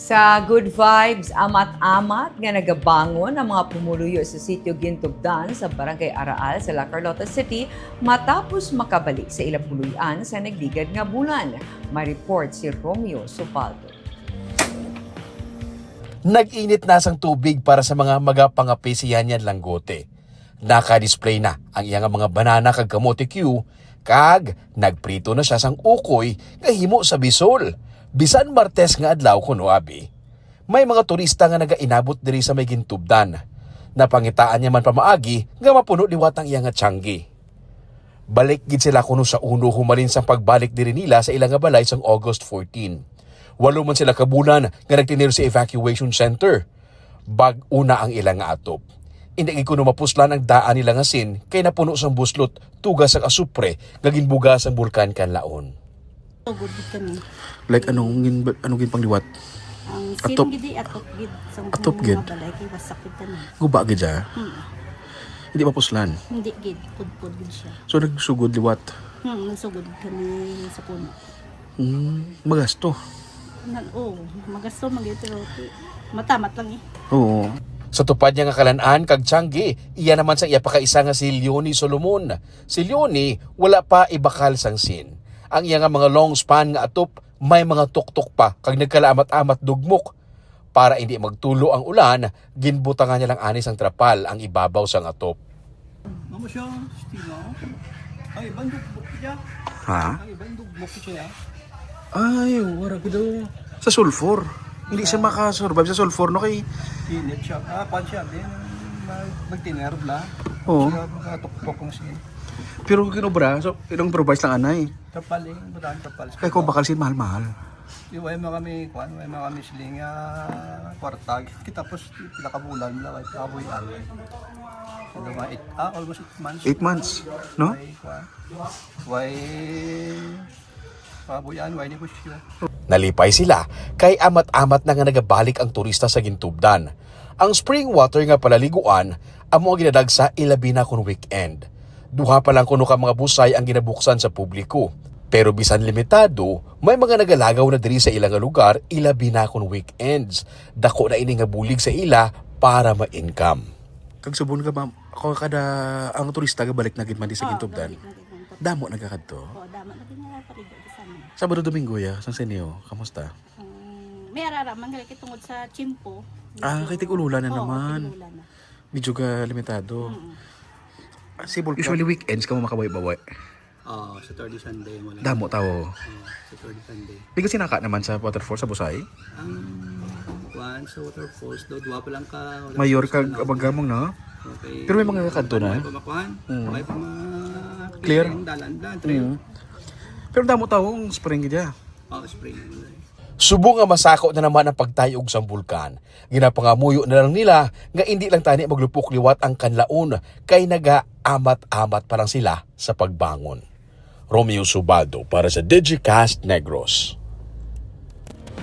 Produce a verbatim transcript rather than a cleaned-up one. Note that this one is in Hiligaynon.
Sa good vibes, amat-amat nga nagabangon ang mga pumuluyo sa Sitio Gintubdan sa Barangay Araal sa La Carlota City matapos makabalik sa ilang puloy-an sa nagligad nga bulan. May report si Romeo Subaldo. Nag-init na sang tubig para sa mga magapangape sa Yanyan Langote. Naka-display na ang iya nga mga banana kag kamote cue, kag nagprito na siya sang ukoy nga himo sa bisol, bisan Martes nga adlaw kuno abi. May mga turista nga nagainabot diri sa may Gintubdan. Napangitaan niya man pamaagi nga mapuno liwat ang iya nga tiyanggi. Balik gid sila kuno sa uno humalin sang pagbalik diri nila sa ila nga balay sang August fourteen. Walo man sila ka bulan nga nagtinir sa evacuation center. Bag-o na ang ila nga atop. Indi gid kuno mapuslan ang daan nila nga sin kay napuno sang buslot, tugas sang asupre nga ginbuga sang bulkan Kanlaon. Sugod gid kami. Like anong gin anong ginpangliwat? Ang Atop. Sin gid, atop gid sa Atop gid. Mga balay kay wasak gid kami. Guba gid siya. Hmm. Hindi mapuslan. Hindi gid, pudpod gid siya. So nagsugod liwat. Hmm, nagsugod kami sa puno. Hmm, magasto. Nan, oh, magasto man gyud, pero ti- matamat lang eh. Oo. Sa tupad niya nga kalan-an kag tiyanggi, iya naman sang iya pakaisa nga si Leonie Solomon. Si Leonie wala pa ibakal sang sin. Ang iya nga mga long span nga atop may mga tuktok pa kag nagkalaamat-amat dugmok. Para hindi magtulo ang ulan, ginbutangan niya lang ani sang trapal ang ibabaw sang atop. Mamo siya, Stino. Ay, bandog bukid siya. Ha? Ay, bandog bukid siya. Ay, wala gid daw. Sa sulfur. Hindi siya makasurvive sa sulfur, no? Kay Init siya. Ah, pan siya. Din, mag magtiner bla. Oo. Siya makatuktok ang sin. Pero kinobra, so ilang improvise lang anay. Kapaling, budan kapaling. Kay kung bakal sin mahal-mahal. Di way mo kami kuan, way mo kami siling nga kwarta. Kita tapos pila ka bulan la way kabuy alay. Ano ba, eight, ah, almost eight months. Eight months, no? Way kuan. Way kabuyan, way negosyo. Nalipay sila kay amat-amat na nga nagabalik ang turista sa Gintubdan. Ang spring water nga palaliguan amo ang ginadagsa, ilabi na kon weekend. Duha pa lang kuno ka mga busay ang ginabuksan sa publiko. Pero bisan limitado, may mga nagalagaw na diri sa ila nga lugar, ilabi na kon weekends. Dako na ini nga bulig sa ila para ma-income. Kag subong ka, ma'am, ako kada ang turista gabalik na gid man di sa Oo, Gintubdan. gabalik na gid man. Damo nagakadto. Oo, damo na gid nga paligo sa amin. Sabado, Domingo ya, sang Senyo, kamusta? Um, may arara man gali kay tungod sa tiyempo. Ah, kay tig-ulolan na Oo, naman. Tig-ulolan na. Medyo ka limitado. Mm. Usually weekends ka mo makabawi-bawi. Ah, Saturday, Sunday mo lang. Damo tao. Ah, Saturday, Sunday. Di ka sinaka naman sa waterfall sa Busay? Ang kuan sa waterfalls do, duwa pa lang ka wala Mayor pa kag lang. Abagamong na? Okay. Pero may mga kadto na. May pa makuan. Mm. May pa ma Clear? Ang dalan dan, trail. Mm. Pero damo tao ang spring gid ya. Oh, spring. Subong nga masako na naman ang pagtayog sang bulkan, ginapangamuyo na lang nila nga indi lang tani maglupok liwat ang Kanlaon kay nagaamat-amat pa lang sila sa pagbangon. Romeo Subaldo para sa Digicast Negros.